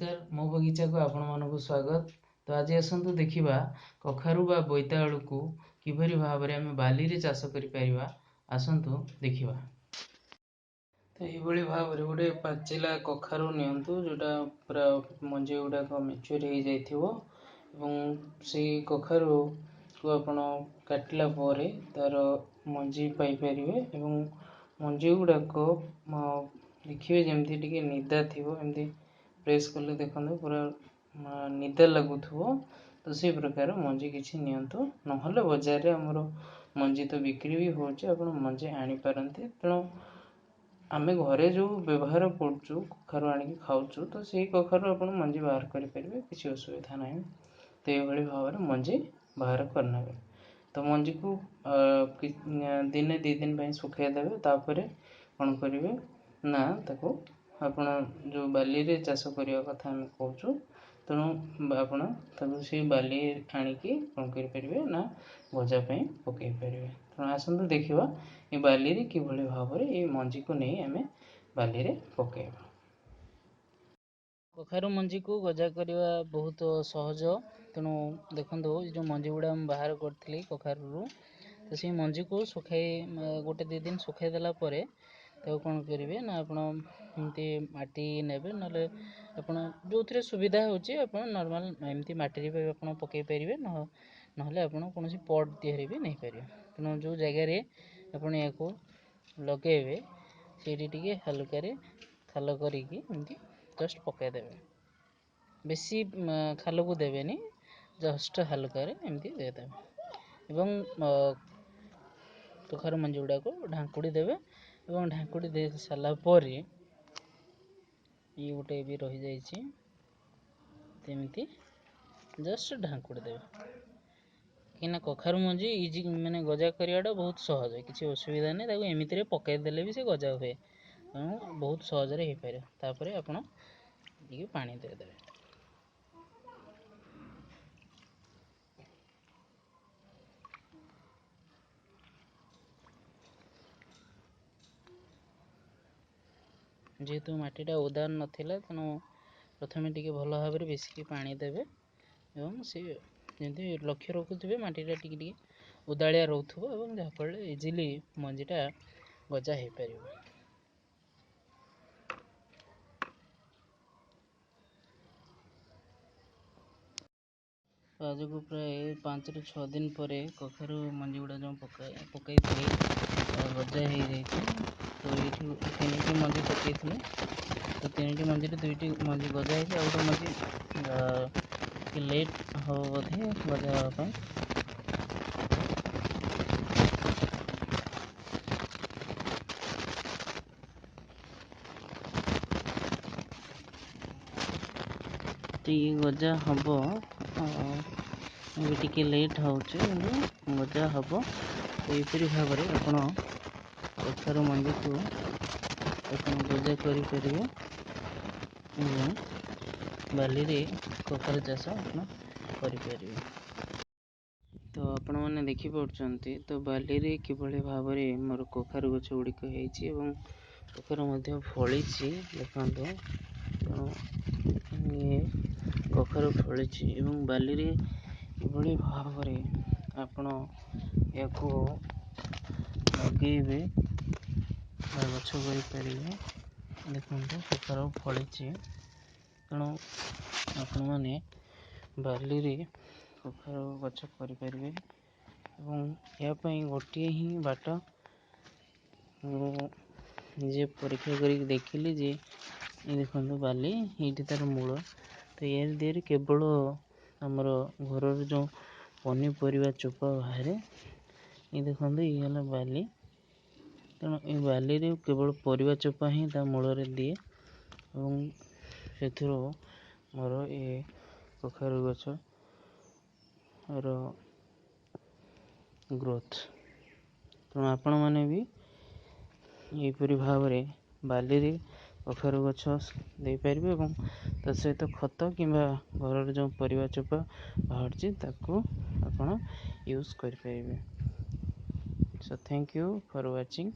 ନମସ୍କାର, ମୋ ବଗିଚାକୁ ଆପଣମାନଙ୍କୁ ସ୍ୱାଗତ। ତ ଆଜି ଆସନ୍ତୁ ଦେଖିବା କଖାରୁ ବା ବୋଇତାଳୁକୁ କିପରି ଭାବରେ ଆମେ ବାଲିରେ ଚାଷ କରିପାରିବା। ଆସନ୍ତୁ ଦେଖିବା। ତ ଏଇଭଳି ଭାବରେ ଗୋଟେ ପାଚିଲା କଖାରୁ ନିଅନ୍ତୁ, ଯେଉଁଟା ପୁରା ମଞ୍ଜି ଗୁଡ଼ାକ ମ୍ୟାଚୁର୍ ହେଇଯାଇଥିବ, ଏବଂ ସେଇ କଖାରୁକୁ ଆପଣ କାଟିଲା ପରେ ତା'ର ମଞ୍ଜି ପାଇପାରିବେ। ଏବଂ ମଞ୍ଜି ଗୁଡ଼ାକ ଦେଖିବେ ଯେମିତି ଟିକେ ନିଦା ଥିବ, ଏମିତି ପ୍ରେସ୍ କଲେ ଦେଖନ୍ତୁ ପୁରା ନିଦା ଲାଗୁଥିବ। ତ ସେଇ ପ୍ରକାର ମଞ୍ଜି କିଛି ନିଅନ୍ତୁ, ନହେଲେ ବଜାରରେ ଆମର ମଞ୍ଜି ତ ବିକ୍ରି ବି ହେଉଛି, ଆପଣ ମଞ୍ଜି ଆଣିପାରନ୍ତି। ତେଣୁ ଆମେ ଘରେ ଯେଉଁ ବ୍ୟବହାର କରୁଛୁ, କଖାରୁ ଆଣିକି ଖାଉଛୁ, ତ ସେଇ କଖାରୁ ଆପଣ ମଞ୍ଜି ବାହାର କରିପାରିବେ, କିଛି ଅସୁବିଧା ନାହିଁ। ତ ଏଇଭଳି ଭାବରେ ମଞ୍ଜି ବାହାର କରିନେବେ। ତ ମଞ୍ଜିକୁ ଦିନେ 2 ଦିନ ପାଇଁ ଶୁଖାଇ ଦେବେ। ତାପରେ କ'ଣ କରିବେ ନା, ତାକୁ ଆପଣ ଯେଉଁ ବାଲିରେ ଚାଷ କରିବା କଥା ଆମେ କହୁଛୁ, ତେଣୁ ଆପଣ ତାକୁ ସେଇ ବାଲି ଆଣିକି କ'ଣ କରିପାରିବେ ନା ଗଜା ପାଇଁ ପକାଇ ପାରିବେ। ତେଣୁ ଆସନ୍ତୁ ଦେଖିବା ଏ ବାଲିରେ କିଭଳି ଭାବରେ ଏଇ ମଞ୍ଜିକୁ ନେଇ ଆମେ ବାଲିରେ ପକାଇବା। କଖାରୁ ମଞ୍ଜିକୁ ଗଜା କରିବା ବହୁତ ସହଜ। ତେଣୁ ଦେଖନ୍ତୁ, ଏ ଯେଉଁ ମଞ୍ଜି ଗୁଡ଼ା ମୁଁ ବାହାର କରିଥିଲି କଖାରୁରୁ, ତ ସେଇ ମଞ୍ଜିକୁ ଶୁଖାଇ ଗୋଟେ 2 ଦିନ ଶୁଖାଇ ଦେଲା ପରେ ତାକୁ କ'ଣ କରିବେ ନା, ଆପଣ ଏମିତି ମାଟି ନେବେ, ନହେଲେ ଆପଣ ଯେଉଁଥିରେ ସୁବିଧା ହେଉଛି ଆପଣ ନର୍ମାଲ୍ ଏମିତି ମାଟିରେ ବି ଆପଣ ପକାଇ ପାରିବେ, ନହେଲେ ଆପଣ କୌଣସି ପଟ୍ ଦେହରେ ବି ନେଇପାରିବେ। ତେଣୁ ଯେଉଁ ଜାଗାରେ ଆପଣ ଏହାକୁ ଲଗାଇବେ ସେଇଠି ଟିକେ ହାଲୁକାରେ ଖାଲ କରିକି ଏମିତି ଜଷ୍ଟ ପକାଇଦେବେ। ବେଶୀ ଖାଲକୁ ଦେବେନି, ଜଷ୍ଟ ହାଲୁକାରେ ଏମିତି ଦେଇଦେବେ ଏବଂ କଖାରୁ ମଞ୍ଜି ଗୁଡ଼ାକୁ ଢାଙ୍କୁଡ଼ି ଦେବେ। ଏବଂ ଢାଙ୍କୁଡ଼ି ଦେଇ ସାରିଲା ପରେ ଇଏ ଗୋଟେ ବି ରହିଯାଇଛି, ସେମିତି ଜଷ୍ଟ ଢାଙ୍କୁଡ଼ି ଦେବେ। କାହିଁକିନା କଖାରୁ ମଞ୍ଜି ଇଜି, ମାନେ ଗଜା କରିବାଟା ବହୁତ ସହଜ, କିଛି ଅସୁବିଧା ନାହିଁ। ତାକୁ ଏମିତିରେ ପକାଇ ଦେଲେ ବି ସେ ଗଜା ହୁଏ, ତେଣୁ ବହୁତ ସହଜରେ ହେଇପାରିବ। ତାପରେ ଆପଣ ଟିକେ ପାଣି ଦେଇଦେବେ। ଯେହେତୁ ମାଟିଟା ଓଦା ନଥିଲା, ତେଣୁ ପ୍ରଥମେ ଟିକେ ଭଲ ଭାବରେ ବେଶିକି ପାଣି ଦେବେ, ଏବଂ ସେ ଯେମିତି ଲକ୍ଷ୍ୟ ରଖୁଥିବେ ମାଟିଟା ଟିକେ ଟିକେ ଓଦାଳିଆ ରହୁଥିବ, ଏବଂ ଯାହାଫଳରେ ଇଜିଲି ମଞ୍ଜିଟା ଗଜା ହେଇପାରିବ। ଆଜକୁ ପ୍ରାୟ 5ରୁ 6 ଦିନ ପରେ କଖାରୁ ମଞ୍ଜି ଗୁଡ଼ା ଯେଉଁ ପକାଇଥିଲି ଗଜା ହେଇଯାଇଛି। ତ ଏଇଠି 3ଟି ମଞ୍ଜି ପକାଇଥିଲି, ତ 3ଟି ମଞ୍ଜିରୁ 2ଟି ମଞ୍ଜି ଗଜା ହେଇଛି, ଆଉ ଗୋଟେ ମଞ୍ଜି ଟିକେ ଲେଟ୍ ହେବ ବୋଧେ ଗଜା ହେବା ପାଇଁ। ତ ଇଏ ଗଜା ହେବ, ଏବେ ଟିକେ ଲେଟ୍ ହେଉଛି କିନ୍ତୁ ଗଜା ହେବ। ତ ଏହିପରି ଭାବରେ ଆପଣ କଖାରୁ ମଞ୍ଜିକୁ ଆପଣ ଗଜା କରିପାରିବେ ଏବଂ ବାଲିରେ କଖାରୁ ଚାଷ ଆପଣ କରିପାରିବେ। ତ ଆପଣମାନେ ଦେଖିପାରୁଛନ୍ତି ତ ବାଲିରେ କିଭଳି ଭାବରେ ମୋର କଖାରୁ ଗଛ ଗୁଡ଼ିକ ହେଇଛି ଏବଂ କଖାରୁ ମଧ୍ୟ ଫଳିଛି। ଦେଖନ୍ତୁ, ତେଣୁ ଇଏ କଖାରୁ ଫଳିଛି ଏବଂ ବାଲିରେ ଏଭଳି ଭାବରେ ଆପଣ ଏହାକୁ ଲଗେଇବେ ବା ଗଛ କରିପାରିବେ। ଦେଖନ୍ତୁ କଖାରୁ ଫଳିଛି। ତେଣୁ ଆପଣମାନେ ବାଲିରେ କଖାରୁ ଗଛ କରିପାରିବେ ଏବଂ ଏହା ପାଇଁ ଗୋଟିଏ ହିଁ ବାଟ ମୁଁ ନିଜେ ପରୀକ୍ଷା କରିକି ଦେଖିଲି ଯେ ଏ ଦେଖନ୍ତୁ ବାଲି, ଏଇଠି ତା'ର ମୂଳ। ତ ଏହାର ଦେହରେ କେବଳ ଆମର ଘରର ଯେଉଁ ପନିପରିବା ଚୋପା ବାହାରେ, ଏ ଦେଖନ୍ତୁ ଇଏ ହେଲା ବାଲି। ତେଣୁ ଏ ବାଲିରେ କେବଳ ପରିବା ଚୋପା ହିଁ ତା ମୂଳରେ ଦିଏ ଏବଂ ସେଥିରୁ ମୋର ଏ କଖାରୁ ଗଛର ଗ୍ରୋଥ୍। ତେଣୁ ଆପଣମାନେ ବି ଏହିପରି ଭାବରେ ବାଲିରେ କଖାରୁ ଗଛ ଦେଇପାରିବେ ଏବଂ ତା ସହିତ ଖତ କିମ୍ବା ଘରର ଯେଉଁ ପରିବା ଚୋପା ବାହାରୁଛି ତାକୁ ଆପଣ ୟୁଜ୍ କରିପାରିବେ। So thank you for watching.